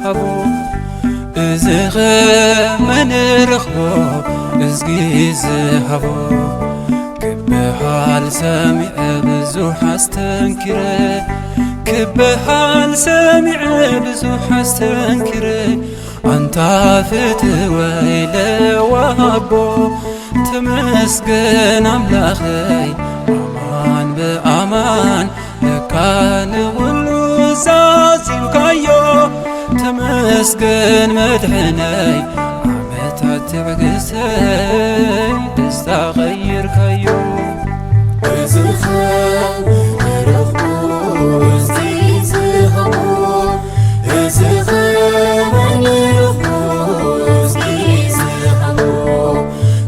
ሃቦ። እዚ ኸ መን ርኽቦ እዝጊ ዝሃቦ? ክበሃል ሰሚዐ ብዙሕ ኣስተንኪረ፣ ክበሃል ሰሚዐ ብዙሕ ኣስተንኪረ። ኣንታ ፍትወይ ለዋሃቦ፣ ተመስገን ኣምላኸይ ኣማን ብኣማን ለካ ንኹሉ ዛዚምካዮ። ተመስገን መድሕነይ ዓመታት ትዕግስተይ ደስታ ቀይርካዮ። እዚ ኸ ረኽቡ እዚ ዝሃቦ፣ እዚ ኸ መን ረኽቡ እዚ ዝሃቦ?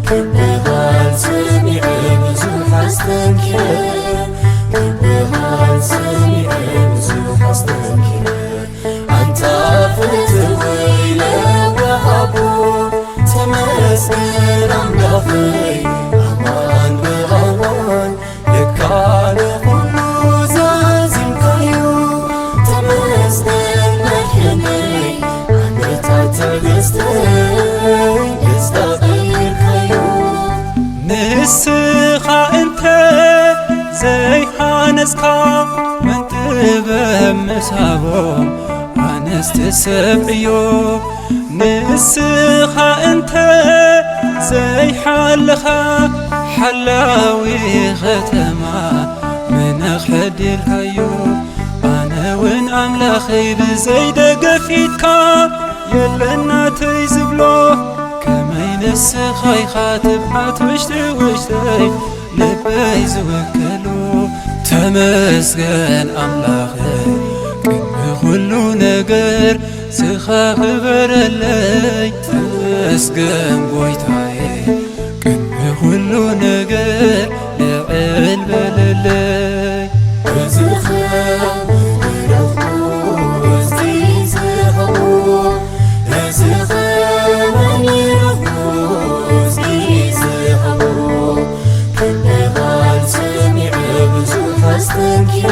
ክበሃል ሰሚዐ ብዙሕ ኣስተንኪረ፣ ክበሃል ሰሚዐ ብዙሕ ኣስተንኪረ። ኣንታ ፍትወይ ለዋሃቦ፣ ተመስገን ኣምላኸይ ኣማን ብኣማን ለካ ንኹሉ ዛዚምካዮ። ተመስገን መድሕነይ ዓመታት ትዕግስተይ ደስታ ቀይርካዮ። ንስኻ እንተ ዘይሃነጽካ መን ጥበብ ምሳቦም ኣነስ ትሰብዕዮ። ንስኻ እንተ ዘይሓለኻ ሓላዊ ኸተማ መን ኣኽሐዲልካዮ? ኣነ እውን ኣምላኸይ ብዘይ ደገፊትካ የለን ናተይ ዝብሎ። ከመይ ንስኻ ኢኻ ትብዓት ውሽጢ ውሽጠይ ልበይ ዝወከሎ። ተመስገን ኣምላኸይ ቅድሚ ኩሉ ነገር ስኻ ክበረለይ። ተመስገን ጎይታዬ ቅድሚ ኩሉ ነገር ልዕል በለለይ። እዚ ኸ ረኽቡ እዚ ዝሃቦ፣ እዚ ኸ መን ረኽቡ እዚ ዝሃቦ? ክበሃል ሰሚዐ ብዙሕ ኣስተንኪረ፣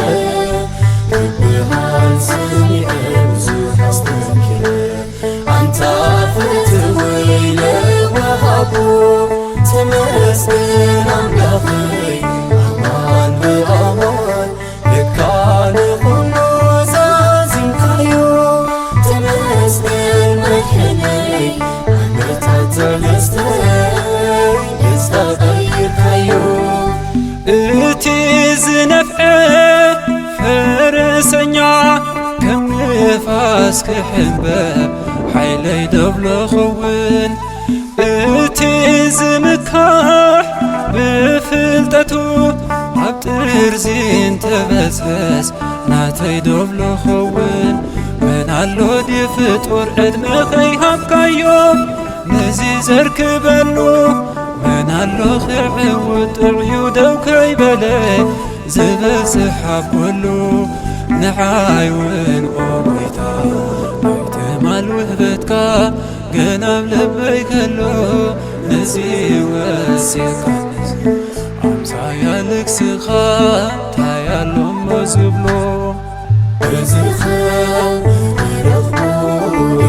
ክበሃል ሰሚዐ ብዙሕ ኣስተንኪረ። ኣንታ ፍትወይ ለዋሃቦ፣ ተመስገን ኣምላኸይ ኣማን ብኣማን ለካ ንኹሉ ዛዚምካዮ። ተመስገን መድሕነይ ዓመታት ትዕግስተይ ደስታ ቀይርካዮ። እቲ ዝነፍዐ ፈረሰኛ ከም ንፋስ ክሕንበብ ሓይለይ ዶብ ልኸውን። እቲ ዝምካሕ ብፍልጠቱ ኣብ ጥርዚ እንተበጽበጽ ናተይ ዶብ ልኸውን። መን ኣሎ ድዩ ፍጡር ዕድመ ከይሃብካዮ ነዚ ዘርክበሉ? መን ኣሎ ክዕውት ጥዕዩ ደው ከይበለ ዝበጽሕ ኣብ ኩሉ? ንዓይ እውን ኦ ጎይታ ናይ ትማል ውህበትካ ገና ኣብ ልበይ ከሎ ነዚ ወሲኻ ኣምሳያ ልግስኻ እንታይ ኣሎ እሞ ዝብሎ? እዚ ኸ ረኽቡ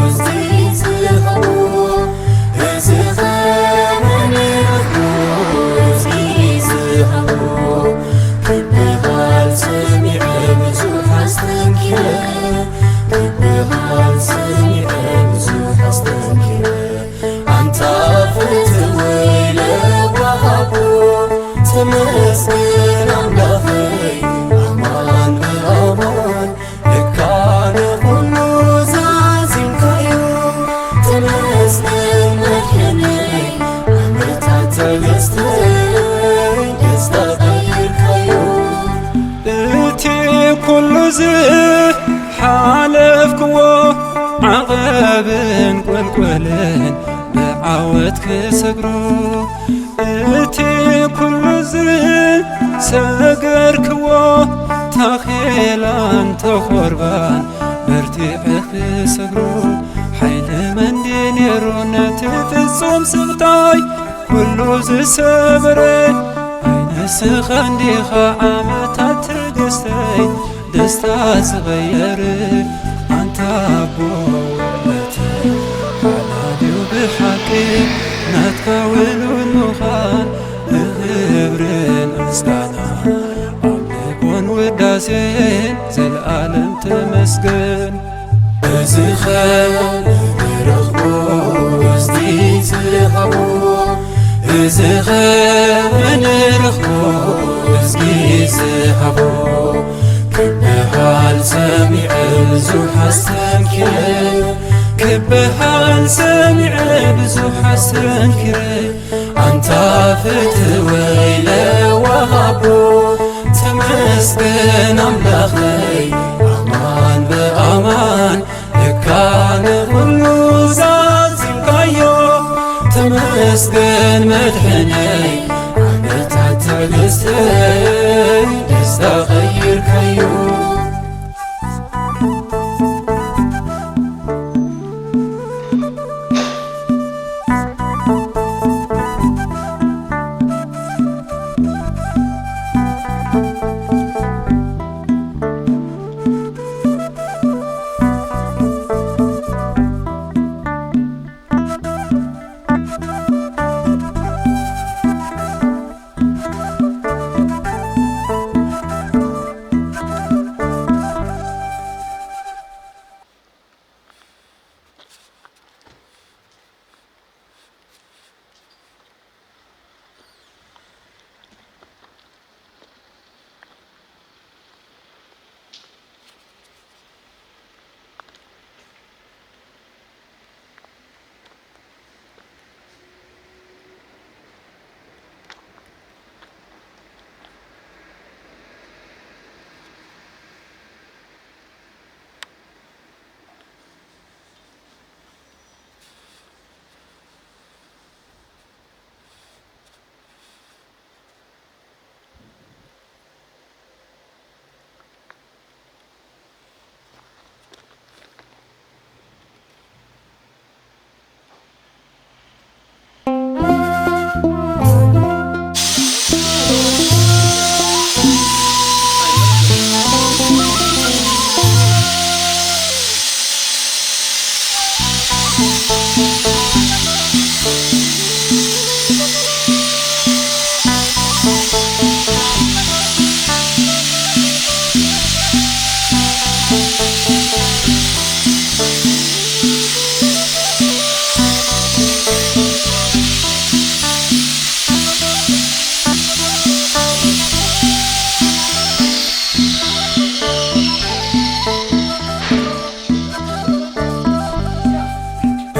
እዚ ዝሃቦ፣ እዚ ኸ መን ረኽቡ እዚ ዝሃቦ? ክበሃል ሰሚዐ ብዙሕ ኣስተንኪረ፣ ክበሃል ሰሚዐ ብዙሕ ኣስተንኪረ። ኣንታ ፍትወይ ለዋሃቦ፣ ተመስገን ኣምላኸይ ኣማን ብኣማን ለካ ንኹሉ ዛዚምካዮ። ተመስገን መድሕነይ ዓመታት ትዕግስተይ ደስታ ቀይርካዮ። እቲ ኩሉ ዝሓለፍክዎ ዓቐብን ቁልቁልን ብዓወት ክሰግሮ፣ እቲ ኩሉ ዝሰገርክዎ ታኼላን ተኾርባን በርቲዐ ክሰግሮ፣ ሓይሊ መንዲ ነይሩ ነቲ ፍጹም ስቕታይ ኩሉ ዝሰበረ። ኣይ ንስኻ እንዲኻ ዓመታት ትዕግስተይ ደስታ ዝቐየር፣ ኣንታ ኣቦ ከውሉን ምዃን ንኽብርን ምስጋና ኣምልኮን ውዳሴን ዘልኣለም ተመስገን። እዚ ኸ ንረኽቦ እዚ ዝሃቦ፣ እዚ ኸ ንረኽቦ እዚ ዝሃቦ፣ ክበሃል ሰሚዐ ብዙሕ ኣስተንኪረ፣ ክበሃል ሰሚዐ ብዙሕ ኣስተንኪረ። ኣንታ ፍትወይ ለዋሃቦ፣ ተመስገን ኣምላኸይ፣ ኣማን ብኣማን፣ እካ ንኹሉ ዛዚምካዮ። ተመስገን መድሕነይ፣ ዓመታት ትዕግስትይ ደስታ ቀይርካዮ።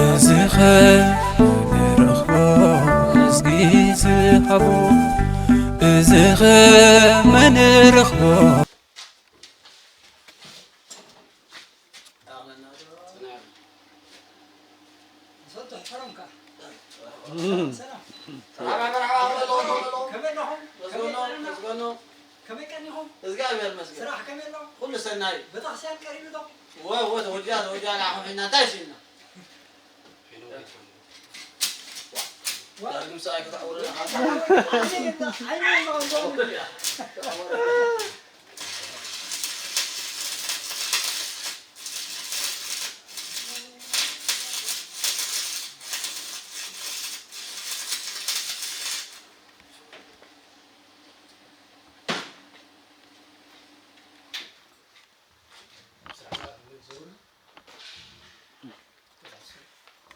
እዚ ኸ ንረኽቦ፣ እዝጊ ዝሃቦ፣ እዚ ኸ መን ረኽቦ? ሰላም፣ ሰላም። ከመይ ኣለኹም? ከመይ ቀኒኹም? ከመይ ቀኒኹም? እግዚኣብሔር ይመስገን። ስራሕ ከመይ ኣሎ? ኩሉ ሰናይ። ቤተክርስትያን ቀሪቡ ዶ? ወ-፣ ወ-፣ ተወዲኣ፣ ተወዲኣ፣ ንዓኹም ሒዝና እንታይ ሲልና? ዳግም ሰኣይ ክትዕውሩ ኢኻ። ዓይኒ የብላ፣ ዓይኒ የብላ፣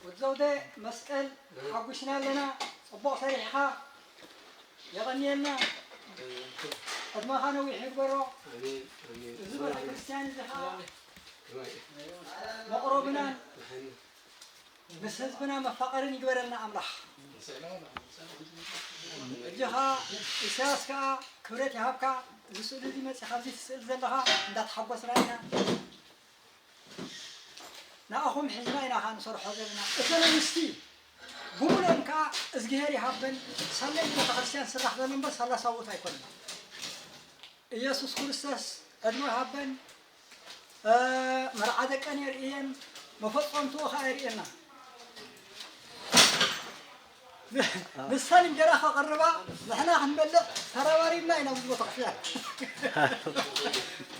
ወዲ ዘውደ መስቀል ሓጒስና ኣለና። ጽቡቕ ሰሪሕኻ። የቐንየልና። ዕድመኻ ነዊሕ ይግበሮ። ኣሜን፣ ኣሜን። እዚ ቤተ ክርስቲያን እዚ ኸዓ መቕረብናን ምስ ህዝብና መፋቐርን ይግበረልና ኣምላኽ። ሕጂ ኸዓ ኢሳያስ ከኣ ክብረት ይሃብካ። እዚ ስእሊ እዚ መፂኻ ኣብዚ ትስእል ዘለኻ እንዳተሓጎስና ኢና። ንኣኹም ሒዝና ኢና ኸዓ ንሰርሖ ዘለና። እተን ኣንስቲ ብምሉኦም ከኣ እዝግሄር ይሃበን። ሳላ ቤተ ክርስቲያን ስራሕ ዘሎ እምበር ሳላ ሰብኡት ኣይኮነን። ኢየሱስ ክርስቶስ ዕድመ ይሃበን። እ፣ መርዓ ደቀን የርእየን፣ መፈጸምትኡ ኸኣ የርእየና። ንሰን እንጀራ ከቕርባ ንሕና ክንበልዕ ተረባሪብና ኢና፣ ምስ ቤተክርስትያን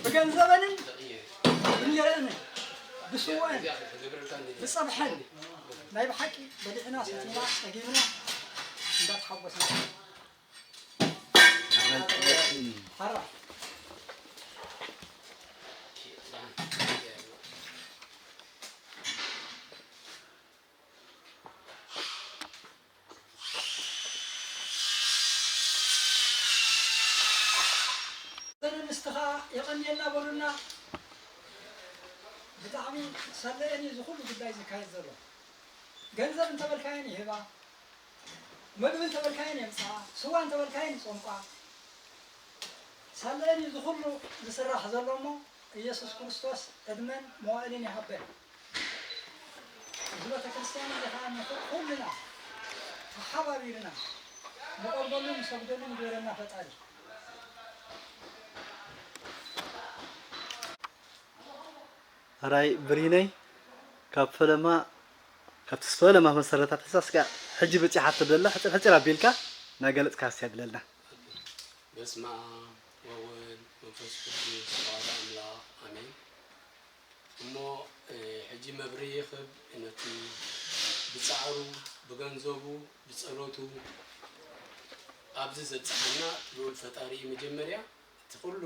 ብገንዘበንን ብእንጀራኣንን ብስወአን ብጸብሐን ናይ ብሓቂ በሊዕና ሰቲና ጸጊብና። እንዳተሓጎስና። ሓራ። ኣንስቲ ኸኣ የቐንየልና በሉና። ብጣዕሚ ሳለየን እዩ እዚ ኩሉ ጉዳይ ዝካየድ ዘሎ። ገንዘብ እንተበልካየን ይህባ፣ መግቢ እንተበልካየን የምጽኣ፣ ስዋ እንተበልካየን ይጸምቋ። ሳለየን እዩ እዚ ኩሉ ዝስራሕ ዘሎ እሞ፣ ኢየሱስ ክርስቶስ ዕድመን መዋእልን ይሃበን። እዚ ቤተ ክርስቲያን እዚ ኸኣ ንኹ-፣ ኩልና ተሓባቢርና ንቐርበሉን ንሰግደሉን ይግበረና ፈጣሪ። ሕራይ ብሪነይ፣ ካብ ፈለማ፣ ካብቲ ፈለማ መሰረታት ሕሳስ ከኣ ሕጂ በጺሓቶ ደላ ሕጽር ሕጽር ኣቢልካ እናገለጽካ እስቲ ኣድለልና። በስመ ኣብ ወወልድ መንፈስ ቅዱስ ኣሐዱ ኣምላኽ ኣሜን። እሞ፣ እ፣ ሕጂ መብርሂ ይኽብ ነቲ ብጻዕሩ፣ ብገንዘቡ፣ ብጸሎቱ ኣብዚ ዘብጽሓና ልዑል ፈጣሪ እዩ። መጀመርያ እቲ ኩሉ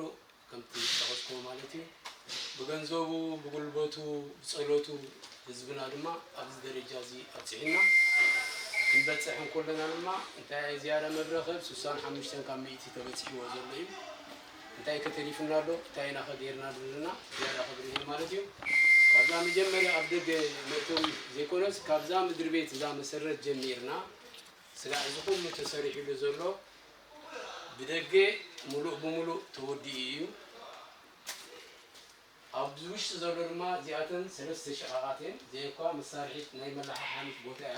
ከምቲ ዝጠቐስክዎ ማለት እዩ። ብገንዘቡ፣ ብጉልበቱ፣ ብጸሎቱ ህዝብና ድማ ኣብዚ ደረጃ እዚ ኣብጺሑና። ክንበጽሕ እንከለና ድማ እንታይ ዝያዳ መብርሂ ክህብ፣ ስሳን ሓሙሽተን ካብ ሚእቲ ተበጺሕዎ ዘሎ እዩ። እንታይ ከተሪፍና ኣሎ፣ እንታይ ኢና ከ ጌርና ዘለና፣ ዝያዳ ክብሪ ይህብ ማለት እዩ። ካብዛ መጀመርያ ኣብ ደገ መእተዊ ዘይኮነስ፣ ካብዛ ምድሪ ቤት እዛ መሰረት ጀሚርና፣ ስጋዕ እዚ ኩሉ ተሰሪሑሉ ዘሎ ብደገ ሙሉእ ብሙሉእ ተወዲኡ እዩ። ኣብዚ ውሽጢ ዘሎ ድማ እዚኣተን ሰለስተ ሽቓቓት እየን። እዚኣ እኳ መሳርሒት ናይ መለሓሓሚት ቦታ እያ።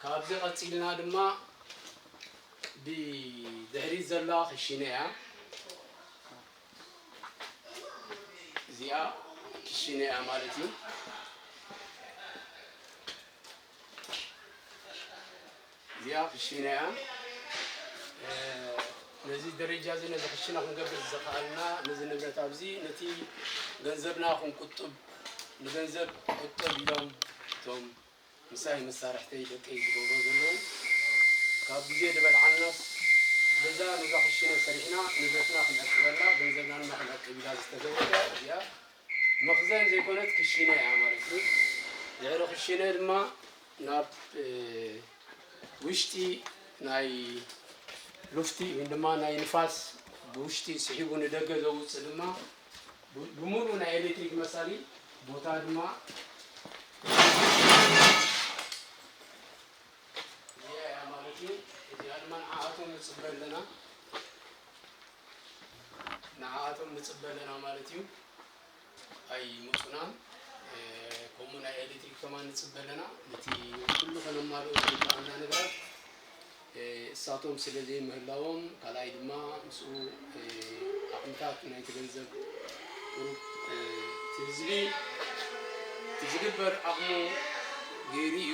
ካብዚ ቀጺልና ድማ ብድሕሪት ዘላ ክሽነ እያ። እዚኣ ክሽነ እያ ማለት እዩ። እዚኣ ክሽነ እያ። እ፣ ነዚ ደረጃ እዚ ነዚ ክሽነ ክንገብር ዘኽኣልና ነዚ ንብረት ኣብዚ ነቲ ገንዘብና ክንቁጥብ፣ ንገንዘብ ቁጥብ ኢሎም እቶም ምሳይ መሳርሕተይ ደቀይ ዝገብሮ ዘለዉ ካብ ግዜ ዝበልዓልናስ በዛ ነዛ ክሽነ ሰሪሕና ንብረትና ክንዕቅበላ ገንዘብና ድማ ክንዕቅብ ኢላ ዝተገብረት እያ። እዚኣ መኽዘን ዘይኮነት ክሽነ እያ ማለት እዩ። ድሕሪ ክሽነ ድማ ናብ፣ እ፣ ውሽጢ ናይ ሉፍቲ ወይ ድማ ናይ ንፋስ ብውሽጢ ስሒቡ ንደገ ዘውፅእ ድማ ብ-፣ ብምሉእ ናይ ኤሌክትሪክ መሳሊ ቦታ ድማ እዚኣ እያ ማለት እዩ። እዚኣ ድማ ንዓኣቶም ንፅበ ኣለና፣ ንዓኣቶም ንፅበ ኣለና ማለት እዩ። ኣይምፁናን። እ፣ ከምኡ ናይ ኤሌክትሪክ ከማን ንፅበ ኣለና። ነቲ ኩሉ ከነማልኦ ዝግባኣና ነገራት፣ እ፣ እሳቶም ስለ ዘይምህላዎም፣ ካልኣይ ድማ ምስኡ፣ እ፣ ዓቕምታት ናይቲ ገንዘብ ቁሩብ፣ እ፣ እቲ ህዝቢ እቲ ዝግበር ዓቕሙ ገይሩ እዩ።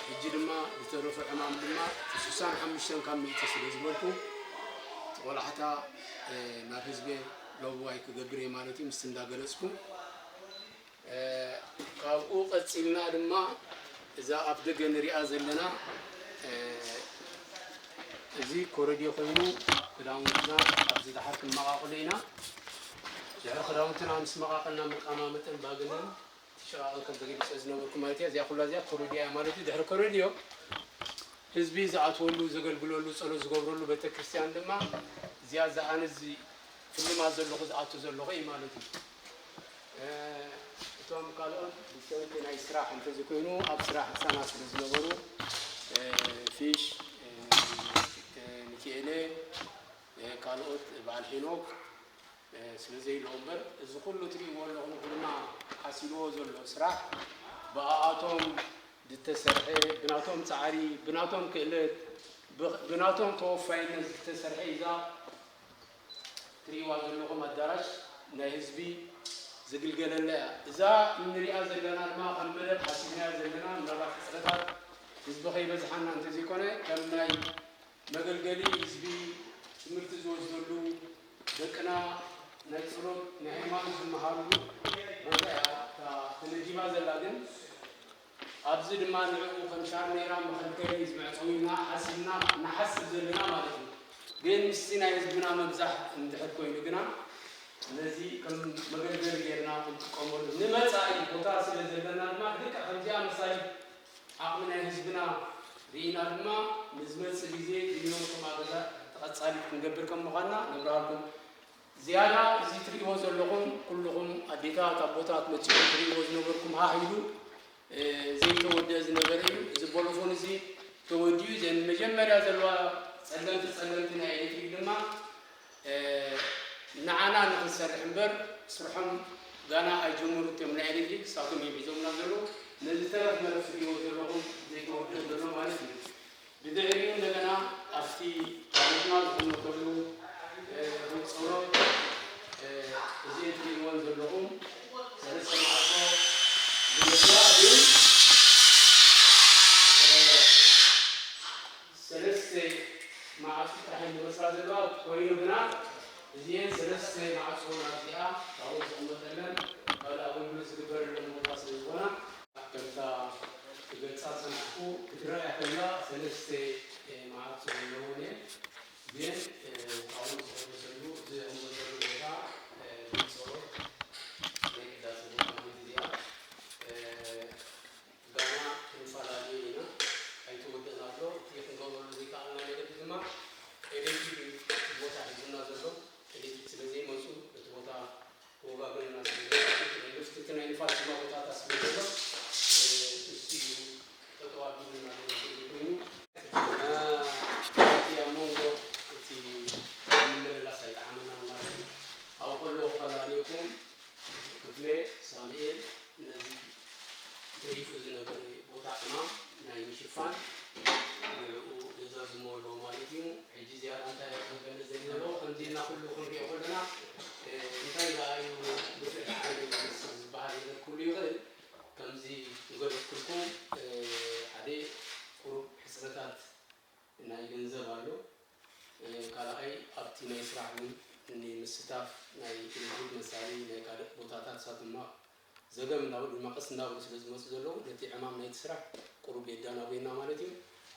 ሕጂ ድማ ዝተረፎ ዕማም ድማ እቲ ስሳን ሓሙሽተን ካብ ሚእቲ ስለ ዝበልኩ፣ እቲ ቆላሕታ፣ እ፣ ናብ ህዝቢ ለብዋይ ክገብር እየ ማለት እዩ፣ ምስቲ እንዳገለጽኩ። እ፣ ካብኡ ቀጺልና ድማ እዛ ኣብ ደገ ንሪኣ ዘለና፣ እ፣ እዚ ኮረድዮ ኮይኑ ክዳውንትና ኣብዚ ደሓር ክንመቓቕሎ ኢና። ድሕሪ ክዳውንትና ምስ መቓቐልና መቀማመጥን ባግንን እቲ ሸቓቕን ከም ተገሊጸ ዝነበርኩ ማለት እያ። እዚኣ ኩላ እዚኣ ኮረድዮ እያ ማለት እዩ። ድሕሪ ኮረድዮ ህዝቢ ዝኣትወሉ፣ ዘገልግለሉ፣ ጸሎት ዝገብረሉ ቤተክርስትያን ድማ እዚኣ እዛ ኣነ እዚ ፍልማት ዘለኹ ዝኣቱ ዘለኹ እዩ ማለት እዩ። እ፣ እቶም ካልኦት ብሰንኪ ናይ ስራሕ እንተዘይኮይኑ ኣብ ስራሕ ህሳናት ስለ ዝነበሩ፣ እ፣ ፊሽ፣ እ፣ እ፣ ሚኪኤለ፣ እ፣ ካልኦት በዓል ሄኖክ፣ እ፣ ስለ ዘይለዉ እምበር፣ እዚ ኩሉ ትርእይዎ ኣለኹም ድማ ሓሲልዎ ዘሎ ስራሕ ብኣኣቶም ዝተሰርሐ፣ ብናቶም ጻዕሪ፣ ብናቶም ክእለት፣ ብ-፣ ብናቶም ተወፋይነት ዝተሰርሐ እዛ ትርእይዋ ዘለኹም ኣዳራሽ ናይ ህዝቢ ዝግልገለላ እያ። እዛ እንሪኣ ዘለና ድማ ከም መደብ ሓሲብናያ ዘለና፣ ምናልባት ሕጽረታት ህዝቢ ከይበዝሓና እንተዘይኮነ፣ ከም ናይ መገልገሊ ህዝቢ፣ ትምህርቲ ዝወስደሉ፣ ደቅና ናይ ጸሎት፣ ናይ ሃይማኖት ዝመሃርሉ ቦታ እያ እታ ተመዲባ ዘላ። ግን ኣብዚ ድማ ንዕኡ ከም ሻርኔራ መኸልከሊ ዝምዕጸው ኢልና ሓሲብና ንሓስብ ዘለና ማለት እዩ። ግን ምስቲ ናይ ህዝብና መብዛሕ እንድሕር ኮይኑ ግና ነዚ ከም መገልገሊ ጌርና ክንጥቀመሉ ንመጻኢ ቦታ ስለ ዘለና ድማ ልክዕ ከምዚኣ መሳይ ዓቕሚ ናይ ህዝብና ርኢና ድማ ንዝመጽእ ግዜ ድልዮም ከም ኣገዛ ተቐጻሊት ክንገብር ከም ምዃንና ነብርሃልኩም። ዝያዳ እዚ ትርእይዎ ዘለኹም ኩልኹም ኣዴታት ኣቦታት መጺኹም ትርእይዎ ዝነበርኩም ሃህ ኢሉ ዘይተወደአ ዝነበረ እዩ። እዚ ቦሎፎን እዚ ተወዲኡ እዘን መጀመርያ ዘለዋ ጸለምቲ ጸለምቲ ናይ ኤሌክትሪክ ድማ ንዓና ንኽንሰርሕ እምበር ስርሖም ጋና ኣይጀምሩ እቶም ናይ ኤሌክትሪክ እሳቶም እዮም ሒዞምና ዘለዉ። ነዚ ተረፍ መረፍ ትርእይዎ ዘለኹም ዘይተወደአ ዘሎ ማለት እዩ። ብድሕሪኡ እንደገና ኣብቲ ታቦትና ዝቕመጠሉ ቤት ጸሎት እዚ እትርእይዎን ዘለኹም ሰለስተ ማዕጾ ዝመስላ ግን ሰለስተ ማዕጾ ጥራሕ ዝመስላ ዘለዋ ኮይኑ ግና እዚኤን ሰለስተ ማዕጾ ናብዚኣ ታቦት ዝቕመጠለን ካልእ ኣገልግሎት ዝግበረለን ቦታ ስለ ዝኾና ከምታ ክገልጻ ዝጸናሕኩ ክትረኣያ ከላ ሰለስተ መዓልቲ ዘለወን እየን። ግን ካብኡ ዝቕደሰሉ እዚ ዝቕመጠሉ ቦታ ቤት ጸሎት ናይ ቅዳሴ ቦታ ማለት እዚኣ ጋና ክንፈላለዩ ኢና። ኣይተወደእና ኣሎ። እቲ ክንገብረሉ ዘይከኣልና መገዲ ድማ ኤሌክትሪክ እዩ እቲ ቦታ ሒዙና ዘሎ። ኤሌክትሪክ ስለ ዘይመፁ እቲ ቦታ ተወጋግርና ስለ ዘለና ናይ ልፍቲ እቲ ናይ ንፋስ ድማ ቦታታት ስለ ዘሎ ንሱ እዩ ጠጠው ኣቢሉና ዘሎ ኮይኑ እቲ ኣብ መንጎ እቲ ምምልላስ ኣይጠዓመናን ማለት እዩ። ኣብኡ ከለኹ ከላልየኩም ክፍለ ሳሙኤል ነዚ ተሪፉ ዝነበረ ቦታ ዕማም ናይ ምሽፋን ንዕኡ ዘዛዝሞ ኣለዎ ማለት እዩ። ሕጂ ዝያዳ እንታይ ክገልጽ ዘሊ ዘለዎ ከምዚ ኢልና ኩሉ ክንሪኦ ከለና እንታይ ደኣ እዩ ብፍርሒ ዓንዲ ዝመስል ዝበሃል ነገር ክህሉ ይኽእል። ከምዚ ዝገለጽኩልኩም ሓደ ቁሩብ ሕጽረታት ናይ ገንዘብ ኣሎ። ካልኣይ ኣብቲ ናይ ስራሕ እውን ንምስታፍ ናይ ኤሌክትሪክ መሳሊ ናይ ካልእ ቦታታት እሳት ድማ ዘገም እናብሉ ድማ ቀስ እናብሉ ስለ ዝመፁ ዘለዉ ነቲ ዕማም ናይቲ ስራሕ ቁሩብ የዳናጉየና ማለት እዩ።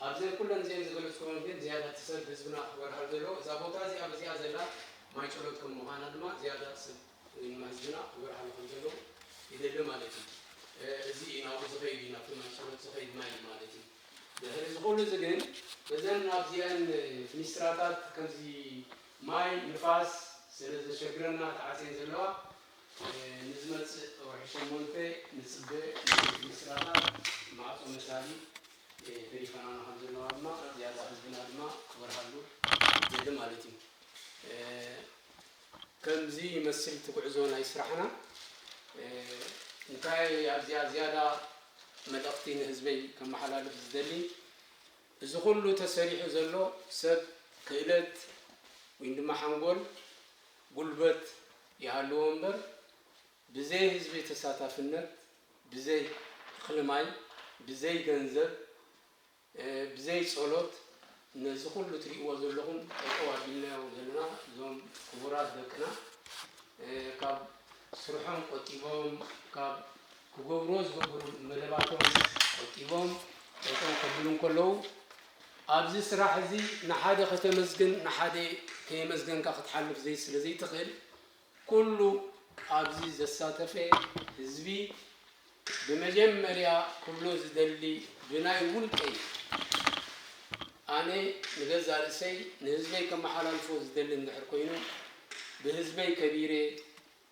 ኣብዘን ኩለን እዚአን ዝገለፅኩወን ግን ዝያዳ እቲ ሰብ ህዝብና ክበርሃል ዘለዎ እዛ ቦታ እዚኣ በዚኣ ዘላ ማይ ጸሎት ከም ምዃና ድማ ዝያዳ ሰብ ወይ ድማ ህዝብና ክበርሃሉ ከም ዘለዎ ይደሊ ማለት እዩ። እዚ እዩ ናብኡ ዝኸይድ እዩ ናብቲ ማይ ጸሎት ዝኸይድ ማይ ማለት እዩ። ድሕሪ እዚ ኩሉ እዚ ግን በዘን ኣብዚአን ፊኒስትራታት ከምዚ ማይ ንፋስ ስለ ዘሸግረና ተዓፅየን ዘለዋ ንዝመፅእ ወርሒ ሸሞንተ ንፅበ ምስራታት ማዕፆ መሳሊ ተሪፋናና ከም ዘለዋ ድማ ዝያዳ ህዝብና ድማ ክበርሃሉ ይደሊ ማለት እዩ። ከምዚ ይመስል እቲ ጉዕዞ ናይ ስራሕና። እንታይ ኣብዚኣ ዝያዳ መልእኽቲ ንህዝበይ ከመሓላልፍ ዝደሊ፣ እዚ ኩሉ ተሰሪሑ ዘሎ ሰብ ክእለት ወይ ድማ ሓንጎል ጉልበት ይሃልዎ እምበር ብዘይ ህዝቢ ተሳታፍነት፣ ብዘይ እኽሊ ማይ፣ ብዘይ ገንዘብ፣ ብዘይ ጸሎት ነዚ ኩሉ ትርእይዎ ዘለኹም ጠጠው ኣቢልናዮም ዘለና እዞም ክቡራት ደቅና ካብ ስርሖም ቆጢቦም ካብ ክገብርዎ ዝገብሩ መደባቶም ቆጢቦም ጠጠው ከብሉ እንከለዉ ኣብዚ ስራሕ እዚ ንሓደ ከተመስግን ንሓደ ከየመስገንካ ክትሓልፍ ዘይ ስለ ዘይትኽእል ኩሉ ኣብዚ ዘሳተፈ ህዝቢ ብመጀመርያ ክብሎ ዝደሊ ብናይ ውልቀይ ኣነ ንገዛእ ርእሰይ ንህዝበይ ከመሓላልፎ ዝደሊ እንድሕር ኮይኑ ብህዝበይ ከቢረ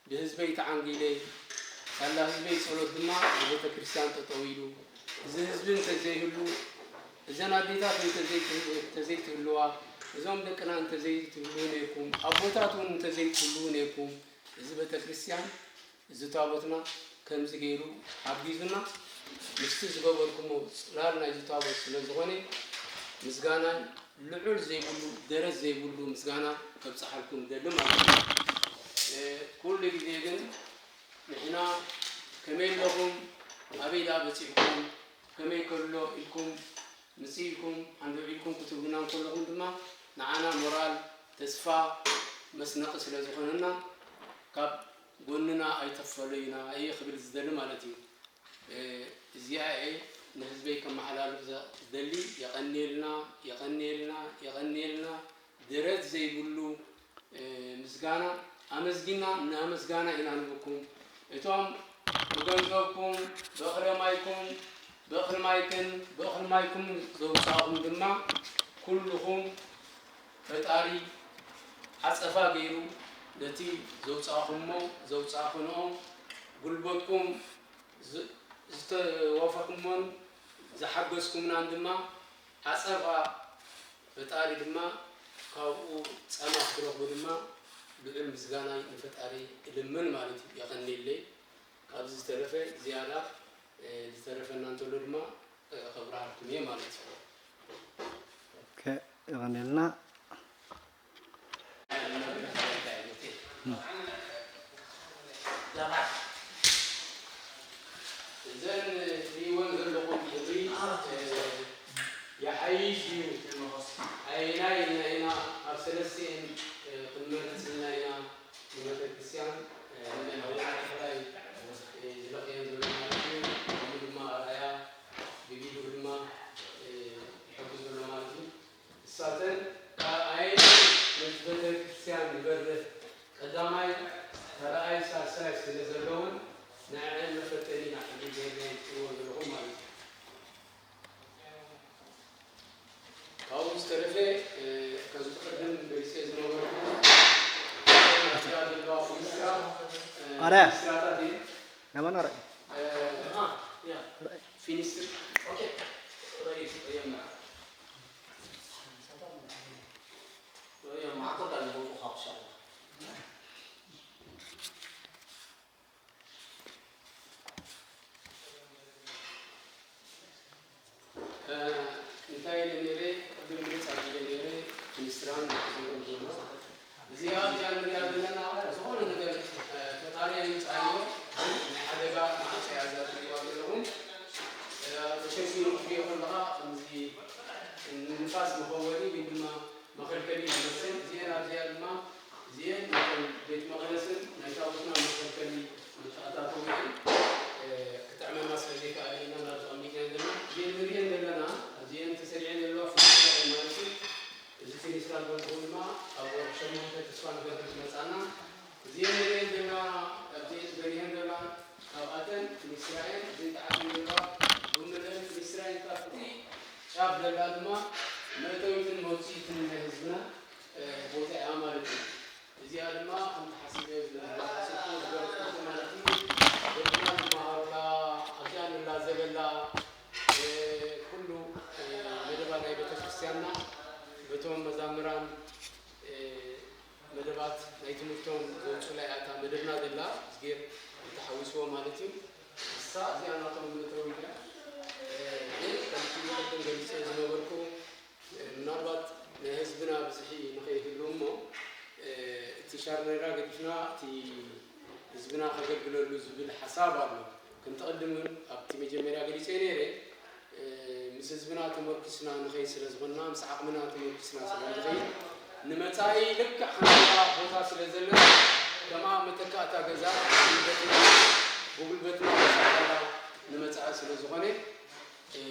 ብህዝበይ ተዓንጊለ ሳላ ህዝበይ ጸሎት ድማ ብቤተ ክርስቲያን ጠጠው ኢሉ እዚ ህዝቢ እንተዘይህሉ እዘን ኣዴታት እንተዘይትህልዋ እዞም ደቅና እንተዘይትህልዉ ነይርኩም ኣቦታት እውን እንተዘይትህልዉ ነይርኩም እዚ ቤተ ክርስቲያን እዚ ታቦትና ከምዚ ገይሩ ሓጊዙና ምስቲ ዝገበርኩሞ ጽላል ናይዚ ታቦት ስለ ዝኾነ ምስጋና ልዑል ዘይብሉ ደረት ዘይብሉ ምስጋና ከብጽሓልኩም ደሊ ማለት እዩ። ኩሉ ግዜ ግን ንሕና ከመይ ኣለኹም ኣበይ ደኣ በጺሕኩም ከመይ ከሎ ኢልኩም ምጽእ ኢልኩም ሓንደው ኢልኩም ክትብሉና እንከለኹም ድማ ንዓና ሞራል ተስፋ መስነቒ ስለ ዝኾነና ካብ ጎንና ኣይተፈለዩና እየ ክብል ዝደሊ ማለት እዩ። እዚኣ እየ ንህዝበይ ከመሓላልፍ ዘ-፣ ዝደሊ፣ የቐንየልና፣ የቐንየልና፣ የቐንየልና። ደረት ዘይብሉ፣ እ፣ ምስጋና ኣመስጊና እናመስጋና ኢና ንብኩም። እቶም ብገንዘብኩም፣ ብእኽለ ማይኩም፣ ብእኽሊ ማይክን ብእኽሊ ማይኩም ዘውጻእኹም ድማ ኩልኹም ፈጣሪ ዓጸፋ ገይሩ ነቲ ዘውጻእኹሞ፣ ዘውጻእኹንኦ ጉልበትኩም ዝ-፣ ዝተዋፈኹሞን ዝሓገዝኩምናን ድማ ዓጸፋ ፈጣሪ ድማ ካብኡ ጻማ ክትረኽቡ ድማ ልዑል ምስጋናይ ንፈጣሪ እልምን ማለት እዩ። የቐንየለይ። ካብዚ ዝተረፈ ዝያዳ፣ እ፣ ዝተረፈና እንተሎ ድማ፣ እ፣ ከብራህርኩም እየ ማለት እዩ። ኦኬ፣ የቐንየልና። እዘን ትርእይወን ዘለኹም ሕድሪ፣ እ፣ ይሓይሽ ድዩ? ኣየናይ ኢና፣ ኢና ኣብ ሰለስቲኤን፣ እ፣ ክንመርጽ ኢልና ኢና ንቤተ ክርስቲያን፣ እ፣ ናይ ሕድሪ፣ እ፣ ዝለኽየን ዘሎ ማለት እዩ። ከምኡ ድማ ኣርኣያ ብቪድዮ ድማ፣ እ፣ ይሕግዝ ዘሎ ማለት እዩ። እሳተን ካብ ኣየናይ ነቲ ቤተ ክርስቲያን ይበርህ ቀዳማይ፣ ካልኣይ፣ ሳልሳይ ስለ ዘለውን ንዐዐን መፈተኒ ኢና ሕጂ ጌርና ትርእይዎ ዘለኹም ማለት እዩ። ካብኡ ዝተረፈ፣ እ፣ ከምቲ ቅድም ገሊጸ ዝነበርኩ፣ ኣብዚኣ ዘለዋ ፖሊስካ፣ እ፣ ኣረ። ፖሊስካታት እየን። ለማን ኣረ? እ፣ አ፣ ያ። ፊኒስትሪ። ኦኬ። ረኢስ፣ ረኢስ። እ፣ እንታይ ኢለ ነይረ? ቅድም ግልጽ ኣቢለ ነይረ፣ ሚኒስትራን ክብሎም ዘሎ። እዚኣ፣ እዚኣ ንሪኣ ዘለና ዝኾነ ነገር፣ እ፣ ፈጣሪ የምጽኣዮ፣ ግን ናይ ሓደጋ ማዕጾ እያ እዛ ትሪእዋ ዘለኹም። እ፣ ተሸፊኑ ክትሪኦ ከለኻ ከምዚ ንንፋስ መኸወሊ ወይ ድማ መኸልከሊ ይመስል። እዚኤን ኣብዚኣ ድማ፣ እዚኤን ናይቶም ቤት መቕደስን ናይ ታቦትና መኸልከሊ መተኣታተዊ እየን። እ፣ ክጥዕመና ስለ ዘይከኣለ ኢና ናብዚ ኣቐሚጥናየን ዘለና። እዚኤን ንሪኤን ዘለና፣ ኣብዚኤን ተሰሪዐን ዘለዋ ፍሉይ ስራሕ እዩ ማለት እዩ። እዚ ፊኒስትራን በዝሑ ድማ ኣብ ወርሒ ሸሞንተ ተስፋ ንገብር ክመጻና። እዚኤን ንሪኤን ዘለና፣ ኣብዚኤን በሪሀን ዘለዋ ካብኣተን ፊኒስትራ እየን። እዚኤን ተዓጽየን ዘለዋ ብምልአን ፊኒስትራ እየን። ካብቲ ጫፍ ዘላ ድማ መእተዊትን መውጽኢትን ናይ ህዝብና፣ እ፣ ቦታ እያ ማለት እዩ። እዚኣ ድማ ከምቲ ሓሲበ ዝነበርኩ ዝገለጽኩ ማለት እዩ። ደቅና ዝመሃሩላ፣ ኣብዚኣ ንላዘበላ፣ እ፣ ኩሉ፣ እ፣ መደባ ናይ ቤተክርስትያንና በቶም መዛምራን፣ እ፣ መደባት ናይ ትምህርቶም ዘውፅኡላ እያ እታ መደብና ዘላ፣ እዝጌር እንተሓዊስዎ ማለት እዩ። እሳ እዚኣ ናቶም መእተዊ እያ። እ፣ ግን ከምቲ ቅድም ገሊፀ ዝነበርኩ፣ እ፣ ምናልባት ናይ ህዝብና ብዝሒ ንኸይህሉ እሞ፣ እ፣ እቲ ሻርኔራ ገዲፍና እቲ ህዝብና ከገልግለሉ ዝብል ሓሳብ ኣሎ። ከምቲ ቅድም እውን ኣብቲ መጀመርያ ገሊፀ ነይረ፣ እ፣ ምስ ህዝብና ተመርኪስና ንኸይድ ስለ ዝኾንና፣ ምስ ዓቕምና ተመርኪስና ስለ ንኸይድ፣ ንመጻኢ ልክዕ ከምታ ቦታ ስለ ዘለና፣ ከምኣ መተካእታ ገዛ ብጉልበትና፣ ብጉልበትና ንመጻኢ ስለ ዝኾነ፣ እ፣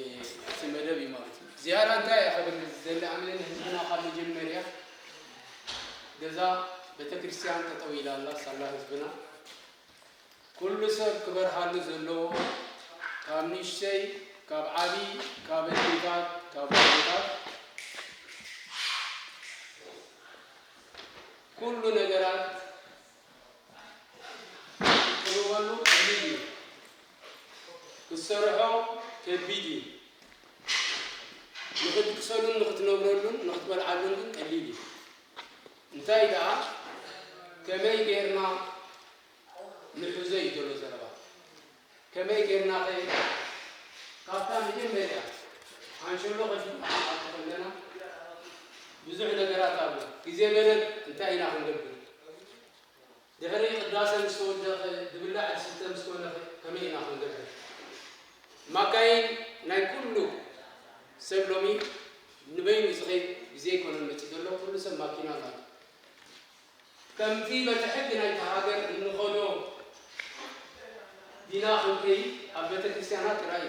እቲ መደብ እዩ ማለት እዩ። ዝያዳ እንታይ እየ ክብል ዝደሊ ኣነ ንህዝብና ካብ መጀመርያ ገዛ ቤተክርስትያን ጠጠው ኢላ ኣላ፣ ሳላ ህዝብና። ኩሉ ሰብ ክበርሃሉ ዘለዎ፣ ካብ ንእሽተይ፣ ካብ ዓቢ፣ ካብ ኣዴታት፣ ካብ ኣቦታት፣ ኩሉ ነገራት ክትቅርበሉ ቀሊል እዩ። ክትሰርሖ ከቢድ እዩ። ንኽትድቅሰሉን ንኽትነብረሉን ንኽትበልዓሉን ግን ቀሊል እዩ። እንታይ ደኣ፣ ከመይ ጌርና ንሕዞ እዩ ዘሎ ዘረባ። ከመይ ጌርና ኸ ካብታ መጀመርያ ሓንሸሎ ከፊትና ከለና ብዙሕ ነገራት ኣሎ። ግዜ በደል እንታይ ኢና ክንገብር? ድሕሪ ቅዳሴ ምስ ተወደኸ፣ ዝብላዕ ዝስተ ምስ ኮነ ከመይ ኢና ክንገብር? ማካይን ናይ ኩሉ ሰብ ሎሚ ንበይኑ ዝኸይድ ግዜ ኣይኮነን መጺኡ ዘሎ፣ ኩሉ ሰብ ማኪና ኣለዎ። ከምቲ በቲ ሕጊ ናይታ ሃገር እንኸዶ ዲና ክንከይድ ኣብ ቤተ ክርስቲያናት ጥራይ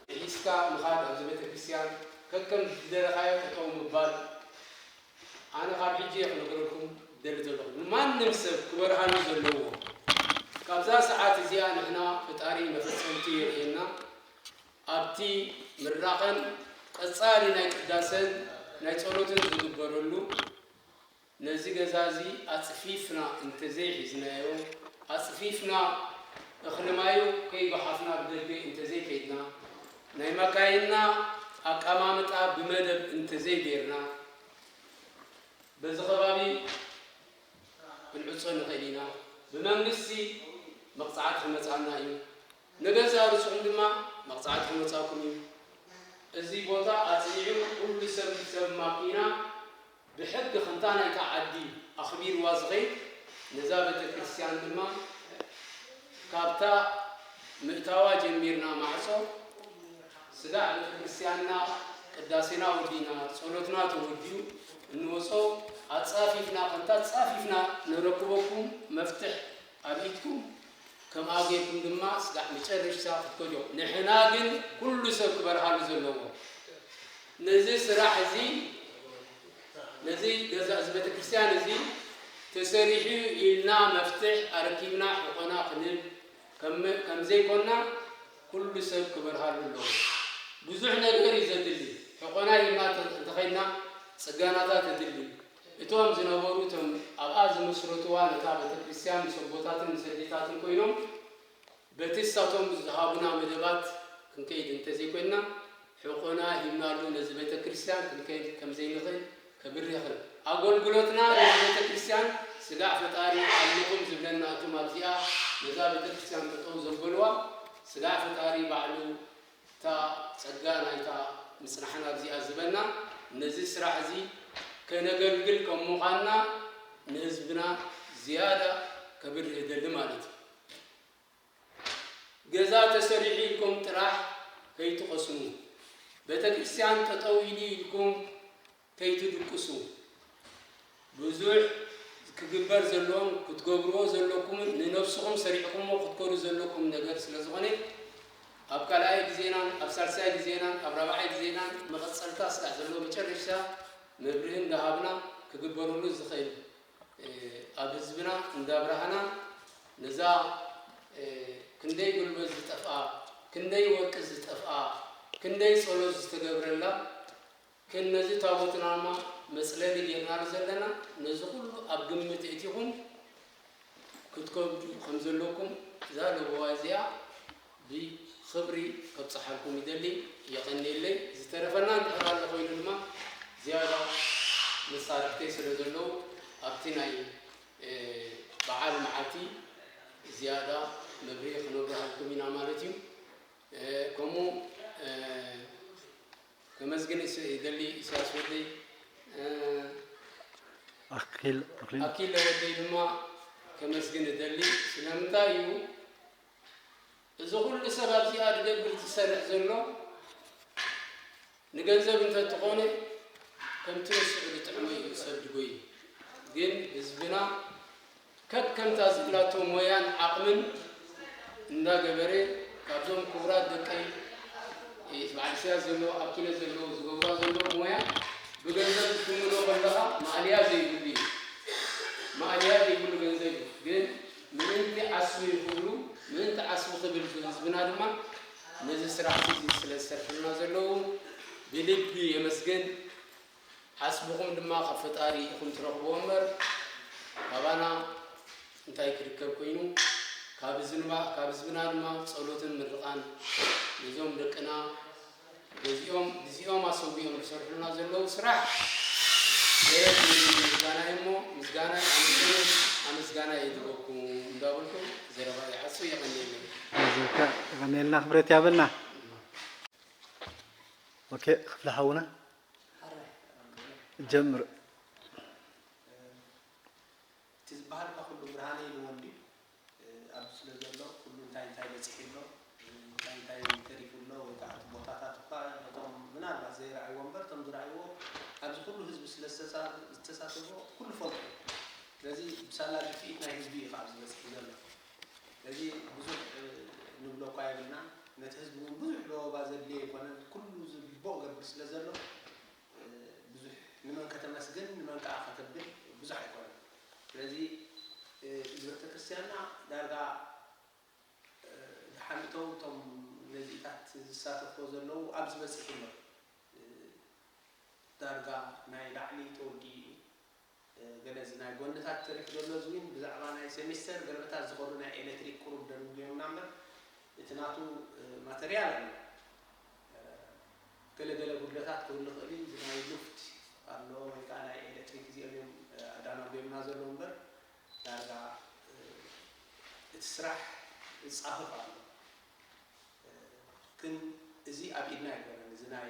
እዩ። ሒዝካ ምኻድ ኣብዚ ቤተክርስትያን ከከም ዝደለኻዮ ጠጠው ምባል። ኣነ ካብ ሕጂ እየ ክነግረኩም ደሊ ዘለኹ፣ ንማንም ሰብ ክበርሃሉ ዘለዎ። ካብዛ ሰዓት እዚኣ ንሕና ፈጣሪ መፈጸምቲ የርእየና። ኣብቲ ምራኸን ቀጻሊ ናይ ቅዳሰን ናይ ጸሎትን ዝግበረሉ፣ ነዚ ገዛ እዚ ኣጽፊፍና እንተዘይሒዝናዮ፣ ኣጽፊፍና እኽሊ ማዩ ከይጓሓፍና ብደገ እንተዘይከይድና፣ ናይ መካይንና ኣቀማምጣ ብመደብ እንተዘይገይርና፣ በዚ ከባቢ ክንዕጾ ንኽእል ኢና። ብመንግስቲ መቕጻዕቲ ክመጻና እዩ። ንገዛእ ርእስኹም ድማ መቕጻዕቲ ክመጻኩም እዩ። እዚ ቦታ ኣጽኒዑ ኩሉ ሰብ፣ ሰብ ማኪና ብሕጊ ከምታ ናይታ ዓዲ ኣኽቢርዋ ዝኸይድ፣ ነዛ ቤተ ክርስቲያን ድማ ካብታ ምእታዋ ጀሚርና ማዕጾ ስጋዕ ቤተ ክርስቲያንና ቅዳሴና ወዲና ጸሎትና ተወዲኡ እንወጾ ኣጻፊፍና፣ ከምታ ጻፊፍና ነረክበኩም መፍትሕ ኣብ ኢድኩም፣ ከምኣ ጌርኩም ድማ ስጋዕ መጨረሽታ ክትከድዮ። ንሕና ግን ኩሉ ሰብ ክበርሃሉ ዘለዎ ነዚ ስራሕ እዚ፣ ነዚ ገዛ፣ እዚ ቤተ ክርስቲያን እዚ ተሰሪሑ ኢልና መፍትሕ ኣረኪብና ሕቆና ክንብል ከም፣ ከም ዘይኮና ኩሉ ሰብ ክበርሃሉ ኣለዎ። ብዙሕ ነገር እዩ ዘድሊ። ሕቆና ኢልና እንተ-፣ እንተኸይድና ጽጋናታት የድሊ። እቶም ዝነበሩ፣ እቶም ኣብኣ ዝመስረትዋ ነታ ቤተ ክርስቲያን ምስ ኣቦታትን ምስ ኣዴታትን ኮይኖም በቲ እሳቶም ዝሃቡና መደባት ክንከይድ እንተዘይኮይንና፣ ሕቆና ሂብናሉ ነዚ ቤተ ክርስቲያን ክንከይድ ከም ዘይንኽእል ከብርህ ይኽእል። ኣገልግሎትና ነዚ ቤተ ክርስቲያን ስጋዕ ፈጣሪ ኣለኹም ዝብለና፣ እቶም ኣብዚኣ ነዛ ቤተ ክርስቲያን ጠጠው ዘበልዋ፣ ስጋዕ ፈጣሪ ባዕሉ እታ ጸጋ ናይታ ምጽናሕና ኣብዚኣ ዝበና፣ ነዚ ስራሕ እዚ ከነገልግል ከም ምዃንና ንህዝብና ዝያዳ ከብርህ ይደሊ ማለት እዩ። ገዛ ተሰሪሑ ኢልኩም ጥራሕ ከይትቐስኑ፣ ቤተ ክርስቲያን ጠጠው ኢሉ ኢልኩም ከይትድቅሱ። ብዙሕ ክግበር ዘለዎን ክትገብርዎ ዘለኩምን ንነብስኹም ሰሪዕኩምዎ ክትከዱ ዘለኩም ነገር ስለ ዝኾነ፣ ኣብ ካልኣይ ግዜናን ኣብ ሳልሳይ ግዜናን ኣብ ራብዓይ ግዜናን መቐጸልታ ስጋዕ ዘለዎ መጨረሽታ መብርሂ እንዳሃብና ክግበረሉ ዝኽእል፣ እ፣ ኣብ ህዝብና እንዳብራህና ነዛ፣ እ፣ ክንደይ ጉልበት ዝጠፍኣ፣ ክንደይ ወርቂ ዝጠፍኣ፣ ክንደይ ጸሎት ዝተገብረላ፣ ግን ነዚ ታቦትና ድማ መጽለሊ ጌርናሉ ዘለና፣ ነዚ ኩሉ ኣብ ግምት እቲኹም ክትከብዱ ከም ዘለኩም እዛ ለበዋ እዚኣ ብኽብሪ ከብጽሓልኩም ይደሊ። የቐንየለይ። ዝተረፈና እንድሕር ኣሎ ኮይኑ ድማ ዝያዳ መሳርሕተይ ስለ ዘለዉ ኣብቲ ናይ፣ እ፣ በዓል መዓልቲ ዝያዳ መብርሂ ክነብርሃልኩም ኢና ማለት እዩ። እ፣ ከምኡ፣ እ፣ ከመስግን እስ-፣ ይደሊ ኢሳያስ ወደይ፣ እ፣ ኣኪል፣ ኣኪል። ኣኪለ ወደይ ድማ ከመስግን እደሊ። ስለምንታይ እዩ እዚ ኩሉ ሰብ ኣብዚኣ ዝገብር ዝሰርሕ ዘሎ? ንገንዘብ እንተትኾነ ከምቲ ንስዑ ዝጥዕሞ እዩ ሰብ ድጎይ። ግን ህዝብና ከከምታ ዝብላቶ ሞያን ዓቕምን እንዳገበረ ካብዞም ክቡራት ደቀይ፣ እ፣ በዓል ኢሳያስ ዘለዎ፣ ኣብ ኪነት ዘለዎ ዝገብራ ዘለዎ ሞያ ብገንዘብ ክትምኖ ከለኻ ማእልያ ዘይብሉ እዩ። ማእልያ ዘይብሉ ገንዘብ እዩ። ግን ምእንቲ ዓስቢ ክብሉ፣ ምእንቲ ዓስቢ ክብል ህዝብና ድማ ነዚ ስራሕ እዚ ስለ ዝሰርሑልና ዘለዉ ብልቢ የመስግን። ዓስብኹም ድማ ካብ ፈጣሪ ኢኹም ትረኽብዎ እምበር ካባና እንታይ ክርከብ ኮይኑ? ካብ ህዝብና፣ ካብ ህዝብና ድማ ጸሎትን ምርቓን ነዞም ደቅና በዚኦም፣ ብዚኦም ኣሰዊኦም ዝሰርሑልና ዘለዉ ስራሕ ገለ ዝብል ምስጋና እሞ ምስጋና ኣመስግኑ፣ ኣመስጋና የድበኩም እንዳበልኩ ዘረባ ይዓጹ። የቐንየለይ። ኣዝካ የቐንየልና፣ ክብረት ያበልና። ኦኬ፣ ክፍለ ሓውና ሓራይ። ጀምር። እቲ ዝበሃል እኳ ኩሉ ብርሃነ ኢልዎ እንድዩ፣ ኣብዚ ስለ ዘሎ ኩሉ እንታይ እንታይ በፂሑ ኣሎ፣ እንታይ እንታይ ተሪፉ ኣሎ፣ ወይ ከዓ እቲ ቦታታት እኳ ነቶም ምናልባት ዘይረኣይዎ እምበር፣ እቶም ዝረኣይዎ ኣብዚ ኩሉ ህዝቢ ስለ ዝተሳ-፣ ዝተሳተፎ ኩሉ ፈልጦ እዩ። ስለዚ ብሳላ ድፍኢት ናይ ህዝቢ እዩ ከዓ ኣብዚ በፂሑ ዘሎ። ስለዚ ብዙሕ፣ እ፣ ንብሎ እኳ የብልናን። ነቲ ህዝቢ እውን ብዙሕ ለበባ ዘድልዮ ኣይኮነን። ኩሉ ዝግብኦ ገብር ስለ ዘሎ፣ እ፣ ብዙሕ ንመን ከተመስግን ንመን ከዓ ከተብል ብዙሕ ኣይኮነን። ስለዚ፣ እ፣ እዚ ቤተክርስትያንና ዳርጋ፣ እ፣ ደሓን እቶም፣ እቶም ነዚታት ዝሳተፍዎ ዘለዉ ኣብዚ በፂሑ ኣሎ። እ፣ ዳርጋ ናይ ላዕሊ ተወዲኡ እዩ። እ፣ ገለ እዚ ናይ ጎንታት ተሪፉ ዘሎ እዚ እውን ብዛዕባ ናይ ሴሚስተር ገለመታት ዝኸዱ ናይ ኤሌክትሪክ ቁሩብ ደንጉዮምና እምበር፣ እቲ ናቱ፣ እ፣ ማተርያል ኣሎ። እ፣ ገለ ገለ ጉድለታት ክህሉ ይኽእል እዩ። እዚ ናይ ሉፍት ኣሎ ወይ ከዓ ናይ ኤሌክትሪክ እዚኦም እዮም፣ እ፣ ኣዳናጉዮምና ዘለዉ እምበር፣ ዳርጋ፣ እ፣ እቲ ስራሕ ይጻፈፍ ኣሎ። እ፣ ግን እዚ ኣብ ኢድና ኣይኮነን። እዚ ናይ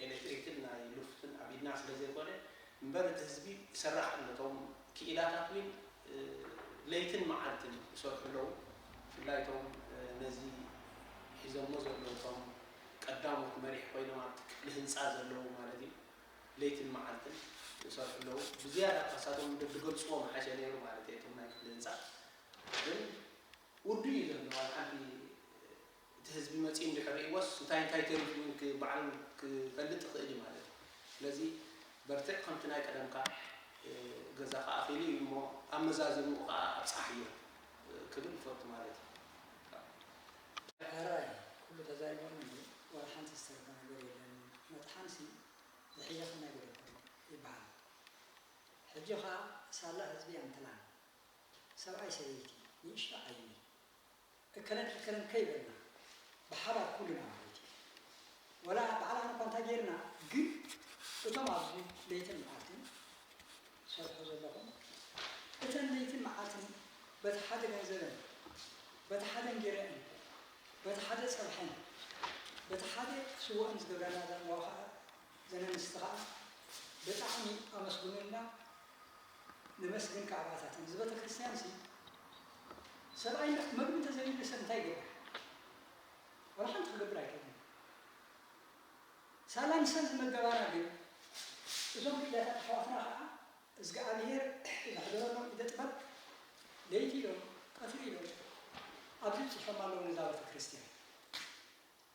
ኤሌክትሪክን ናይ ሉፍትን ኣብ ኢድና ስለ ዘይኮነ እምበር፣ እቲ ህዝቢ ይሰርሕ ኣሎ። እቶም ክኢላታት እውን፣ እ፣ ለይትን መዓልትን ይሰርሑ ኣለዉ። ብፍላይ እቶም፣ እ፣ ነዚ ሒዞሞ ዘለዉ፣ እቶም ቀዳሞት መሪሕ ኮይኖም ኣብቲ ክፍሊ ህንጻ ዘለዉ ማለት እዩ፣ ለይትን መዓልትን ይሰርሑ ኣለዉ። ብዝያዳ እኳ ንሳቶም እንድገልጽዎ ምሓሸ ነይሩ ማለት እዩ። እቶም ናይ ክፍሊ ህንጻ ግን ውዱእ እዩ ዘሎ። ዋላ ሓንቲ እቲ ህዝቢ መጺኡ እንድሕር ርእይዎስ እንታይ እንታይ ተሪፉ እውን ክ-፣ ባዕሉ ክፈልጥ ይኽእል እዩ ማለት እዩ። ስለዚ በርትዕ፣ ከምቲ ናይ ቀደምካ፣ እ፣ ገዛኻ ኣኺሉ እዩ እሞ ኣመዛዝንኡ ኸዓ ኣብጽሓዮ፣ እ፣ ክብል ይፈቱ ማለት እዩ። ሕራይ ኩሉ ተዛሪቦም እዩ። ዋላ ሓንቲ ዝተረፈ ነገር የለን። መጥሓንሲ ዝሕየኸና ይገደልኩም ይበሃል። ሕጂ ኸዓ ሳላ ህዝቢ ኣንትላን ሰብኣይ ሰበይቲ ንእሽቶ ዓይኒ እከለን እከለን ከይበልና ብሓባር ኩልና ማለት እዩ። ወላ ባዕላና እኳ እንታይ ጌርና፣ ግን እቶም ኣብዚ ለይትን መዓልትን ትሰርሑ ዘለኹም፣ እተን ለይትን መዓልትን በቲ ሓደ ገንዘበን፣ በቲ ሓደ እንጌረአን፣ በቲ ሓደ ጸብሐን፣ በቲ ሓደ ስወአን ዝገብራና ዘለዋ ኸኣ እዘን ኣንስቲ ኸኣ ብጣዕሚ ኣመስግኑልና። ነመስግን ከኣ ኣባታትን። እዚ ቤተክርስትያንሲ ሰብኣይ መግቢ እንተዘይብሉ ሰብ እንታይ ይገብር? ዋላ ሓንቲ ክገብር ኣይክእልን። ሳላ ንሰን ዝመገባና ግን እዞም ክኢላታት ኣሕዋትና ኸኣ እዝግኣብሄር ዘሕደረሎም ኢደ ጥበብ ለይቲ ኢሎም ቀትሪ ኢሎም ኣብዚ ብጺሖም ኣለዉ ነዛ ቤተክርስትያን።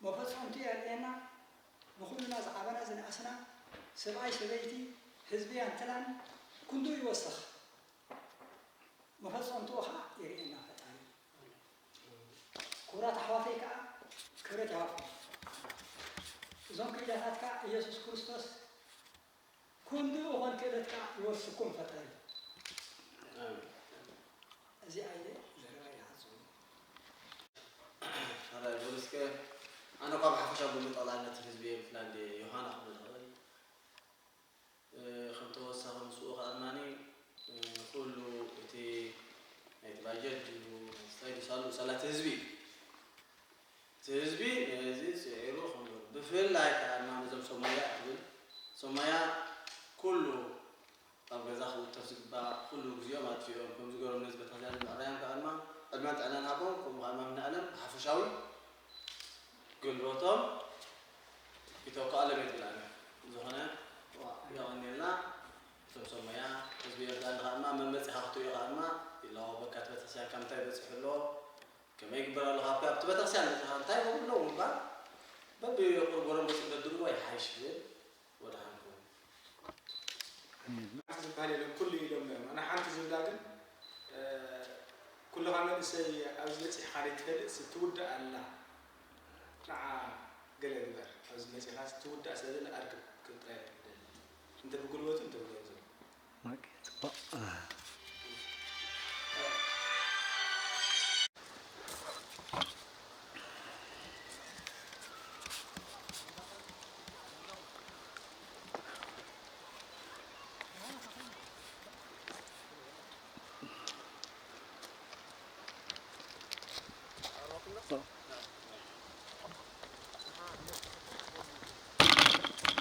መፈጸምቱ የርእየና። ንኹልና ዝዓበና ዝነኣስና፣ ሰብኣይ ሰበይቲ፣ ህዝቢ ኣንትላን ክንዱ ይወስኽ። መፈጸምትኡ ኸኣ የርእየና ፈጣሪ። ክቡራት ኣሕዋተይ ከኣ ክብረት ይሃብኩም። እዞም ክኢላታት ከኣ ኢየሱስ ክርስቶስ ክንዱ ይኹን ክእለት ከኣ ይወስኩም ፈጣሪ። ኣሜን። እዚ ኣይለ ዘረባ ይሓጽሩ። ኣረ፣ በሉ እስከ፣ ኣነ እኳ ብሓፈሻ ብምጥቕላል ነቲ ህዝቢ ኤርትራ እንደ ዮሃና ክብል ዝኽእል፣ እ፣ ከም ተወሳኺ ምስኡ ከኣ ድማኒ፣ እ፣ ኩሉ እቲ ናይቲ ባጀት ድዩ፣ ናይቲ እንታይ ድዩ ሳሉ፣ ሳላቲ ህዝቢ እዩ። እቲ ህዝቢ ነዚ ስዒሩ ከም ዘሎ፣ ብፍላይ ከኣ ድማ ነዞም ሰብ ሞያ ትብል፣ ሰብ ሞያ ኩሉ ኣብ ገዛ ክውተፍ ዝግባእ ኩሉ ግዜኦም ኣጥፊኦም፣ ከምዚ ገይሮም ነዚ ቤተክርስትያን ንምዕራዮም ከኣ ድማ ዕድመን ጥዕናን ሃቦም፣ ከምኡ ከኣ ድማ ምናእለም ብሓፈሻዊ ጉልበቶም ይተክኣሎም እየ ትብል ኣነ። ዝኾነ፣ ዋ፣ የቐንየልና። እቶም ሰብ ሞያ ህዝቢ ኤርትራ ከኣ ድማ መመጺኻ ክትሪኦ ከኣ ድማ ይለዋወጠካ፣ እቲ ቤተክርስትያን ካብ ምንታይ በጺሑ ኣሎ፣ ከመይ ይግበር ኣሎ፣ ካብ፣ ካብቲ ቤተክርስትያን መጺኻ እንታይ ይገብሩ ኣለዉ ምባል በብቁርቆሮም ገጾም ደድርዎ ይሓይሽ ይብል። ወድሓንኩም። ሓንቲ ዝበሃል የለን፣ ኩሉ ኢሎም ነይሮም። ኣነ ሓንቲ ዝብላ ግን፣ እ፣ ኩልኻ መንእሰይ ኣብዚ በጺሕካ ዘይትፈልጥስ ትውዳእ ኣላ። ንዓ ገለ ግበር፣ ኣብዚ መጺኻስ ትውዳእ ስለ ዘላ ኣርክብ ክብል ጥራይ እየ ዝደሊ። እንተ ብጉልበቱ እንተ ብገንዘቡ። ኦኬ፣ ጽቡቕ።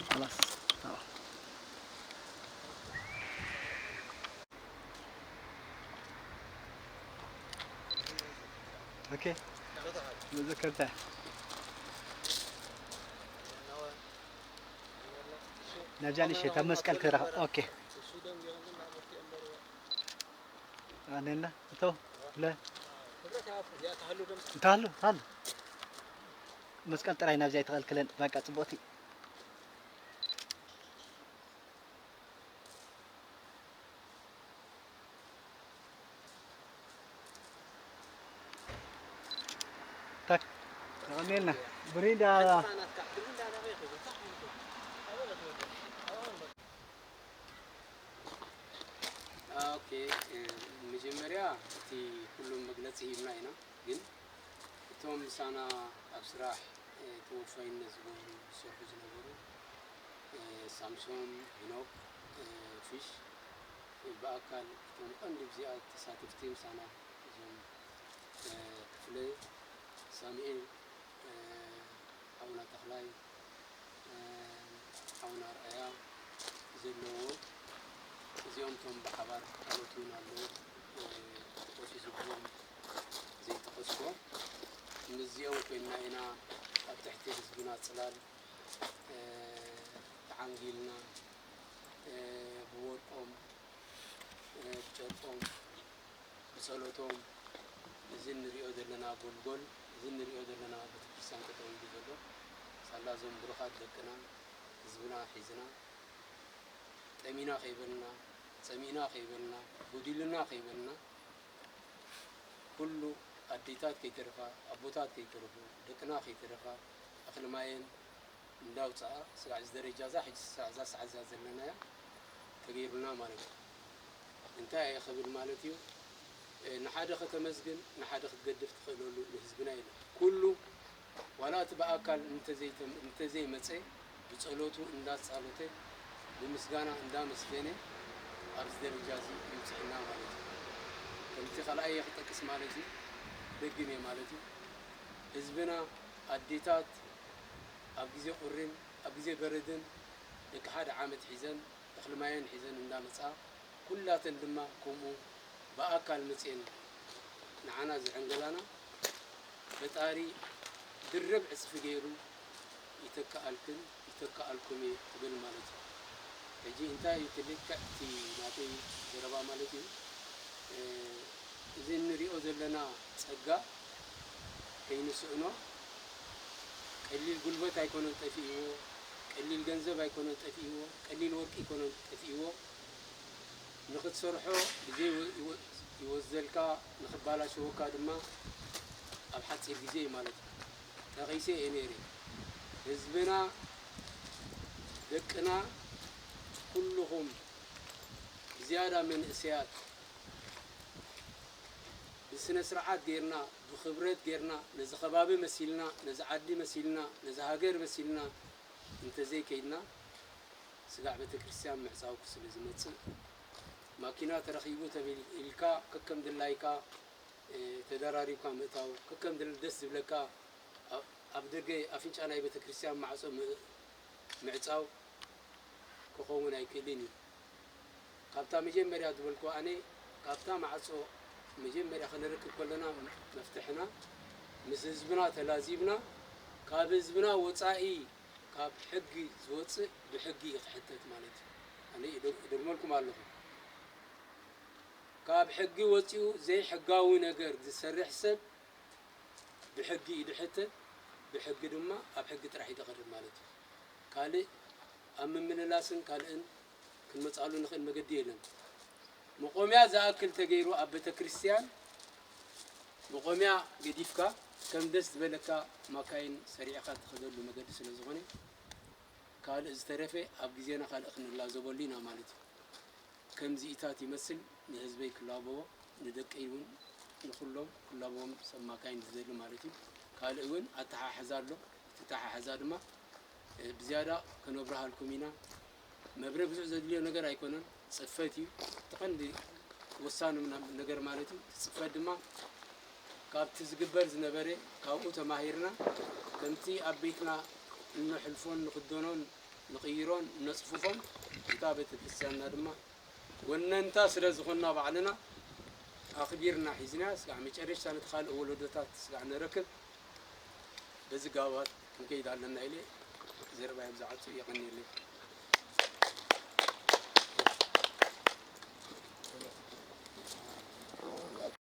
خلاص. اوكي. مذكرتها. نجاني شيء تمسك الكرة. اوكي. ኣነና እቶ ለ እንታሉ ታሉ መስቀል ጥራይ ናብዚ ኣይተኸልክለን። በቃ ጽቡቕቲ። ታክ ተቐሜልና ብሪንዳ። ኦኬ፣ መጀመርያ እቲ ኩሉ መግለጺ ሂብና ኢና፣ ግን እቶም ምሳና ኣብ ስራሕ ተወፋይነት ዝገብሩ ዝሰርሑ ዝነበሩ ሳምሶም፣ ሄኖክ፣ ፊሽ፣ ብኣካል እቶም ቀንዲ ብዚኣ ተሳተፍቲ ምሳና እዞም ክፍለ፣ ሳሙኤል፣ ሓውና ተኽላይ፣ ሓውና ኣርኣያ ዘለዎ፣ እዚኦም እቶም ብሓባር ካልኦት እውን ኣለዉ፣ ተጠቂሱ ዝብሎም ዘይጠቀስኩዎም። ምስዚኦም ኮይንና ኢና ኣብ ትሕቲ ህዝብና ጽላል ተዓንጊልና፣ ብወርቆም፣ ብጨርቆም፣ ብጸሎቶም፣ እዚ እንሪኦ ዘለና ጎልጎል፣ እዚ እንሪኦ ዘለና ቤተክርስትያን ጠጠው ኢሉ ዘሎ፣ ሳላ እዞም ብሩኻት ደቅና፣ ህዝብና ሒዝና፣ ጠሚና ከይበልና፣ ጸሚእና ከይበልና፣ ጎዲሉና ከይበልና፣ ኩሉ ኣዴታት ከይተረፋ፣ ኣቦታት ከይተረፉ፣ ደቅና ከይተረፋ፣ እኽሊ ማየን እንዳውፅኣ፣ ስጋዕ እዚ ደረጃ እዛ፣ ሕጂ ስጋዕ እዛ ሰዓት እዛ ዘለናያ ተገይሩልና ማለት እዩ። እንታይ እየ ክብል ማለት እዩ? እ፣ ንሓደ ከተመስግን፣ ንሓደ ክትገድፍ ትኽእለሉ ንህዝብና የለን። ኩሉ፣ ዋላ እቲ ብኣካል እንተዘይተ-፣ እንተዘይመፀ፣ ብጸሎቱ እንዳጻሎተ፣ ብምስጋና እንዳመስገነ፣ ኣብዚ ደረጃ እዚ ይብጽሕና ማለት እዩ። ከምቲ ካልኣይ እየ ክጠቅስ ማለት እዩ፣ ደግም እየ ማለት እዩ። ህዝብና፣ ኣዴታት፣ ኣብ ግዜ ቁሪን ኣብ ግዜ በረድን ደቂ ሓደ ዓመት ሒዘን፣ እኽሊ ማየን ሒዘን እንዳመጻ፣ ኩላተን ድማ ከምኡ ብኣካል መጽኤን ንዓና ዝዕንገላና፣ ፈጣሪ ድርብ ዕጽፊ ገይሩ ይተክኣልክን ይተክኣልኩምን እየ ክብል ማለት እዩ። ሕጂ እንታይ እዩ እቲ ልክዕ እቲ ናተይ ዘረባ ማለት እዩ? እ፣ እዚ እንሪኦ ዘለና ጸጋ ከይንስእኖ፣ ቀሊል ጉልበት ኣይኮነን ጠፊእዎ፣ ቀሊል ገንዘብ ኣይኮነን ጠፊእዎ፣ ቀሊል ወርቂ ኣይኮነን ጠፊእዎ። ንኽትሰርሖ ግዜ ይወ-፣ ይወ-፣ ይወስደልካ፣ ንኽባላሸወካ ድማ ኣብ ሓጺር ግዜ እዩ ማለት እዩ። ጠቒሰ እየ ነይረ። ህዝብና፣ ደቅና፣ ኩልኹም ብዝያዳ መንእሰያት ብስነ ስርዓት ጌርና፣ ብኽብረት ጌርና፣ ነዚ ከባቢ መሲልና፣ ነዚ ዓዲ መሲልና፣ ነዚ ሃገር መሲልና እንተዘይከይድና፣ ስጋዕ ቤተ ክርስቲያን ምዕጻው ስለ ዝመጽእ፣ ማኪና ተረኺቡ ተቢል ኢልካ ከከም ድላይካ፣ እ፣ ተደራሪብካ ምእታው፣ ከከም ድል-፣ ደስ ዝብለካ ኣብ፣ ኣብ ደገ ኣፍንጫ ናይ ቤተ ክርስቲያን ማዕጾ ም-፣ ምዕጻው ክኸውን ኣይክእልን እዩ። ካብታ መጀመርያ ዝበልኩ ኣነ፣ ካብታ ማዕጾ መጀመርያ ክንረክብ ከለና መፍትሕና ምስ ህዝብና ተላዚብና፣ ካብ ህዝብና ወጻኢ ካብ ሕጊ ዝወጽእ ብሕጊ እዩ ክሕተት ማለት እዩ። ኣነ ይደ-፣ ይደግመልኩም ኣለኹ። ካብ ሕጊ ወጺኡ ዘይሕጋዊ ነገር ዝሰርሕ ሰብ ብሕጊ እዩ ዝሕተት፣ ብሕጊ ድማ ኣብ ሕጊ ጥራሕ እዩ ዝቐርብ ማለት እዩ። ካልእ ኣብ ምምልላስን ካልእን ክንመጽኣሉ ንኽእል መገዲ የለን። መቆምያ ዝኣክል ተገይሩ ኣብ ቤተ ክርስቲያን መቆምያ ገዲፍካ ከም ደስ ዝበለካ ማካይን ሰሪዕካ ትኸደሉ መገዲ ስለ ዝኾነ፣ ካልእ ዝተረፈ ኣብ ግዜና ካልእ ክንላዘበሉ ኢና ማለት እዩ። ከምዚኢታት ይመስል ንህዝበይ ክላበዎ፣ ንደቀይ እውን ንኹሎም ክላበዎም ሰብ ማካይን ዝደሊ ማለት እዩ። ካልእ እውን ኣተሓሕዛ ኣሎ። እቲ ኣተሓሕዛ ድማ፣ እ፣ ብዝያዳ ከነብርሃልኩም ኢና። መብረ ብዙሕ ዘድልዮ ነገር ኣይኮነን፣ ጽፈት እዩ። እቲ ቀንዲ ወሳኒ ምና-፣ ነገር ማለት እዩ። እቲ ጽፈት ድማ ካብቲ ዝግበር ዝነበረ ካብኡ ተማሂርና፣ ከምቲ ኣብ ቤትና እነሕልፎን ንኽደኖን ንቕይሮን እነጽፍፎን፣ እታ ቤተ ክርስቲያንና ድማ ወነንታ ስለ ዝኾንና ባዕልና ኣኽቢርና ሒዝና ስጋዕ መጨረሽታ ነቲ ካልእ ወለዶታት ስጋዕ ነረክብ በዚ ጋባት ክንከይድ ኣለና ኢለ ዘረባይ ኣብዚ ዓጹ። የቐንየለይ።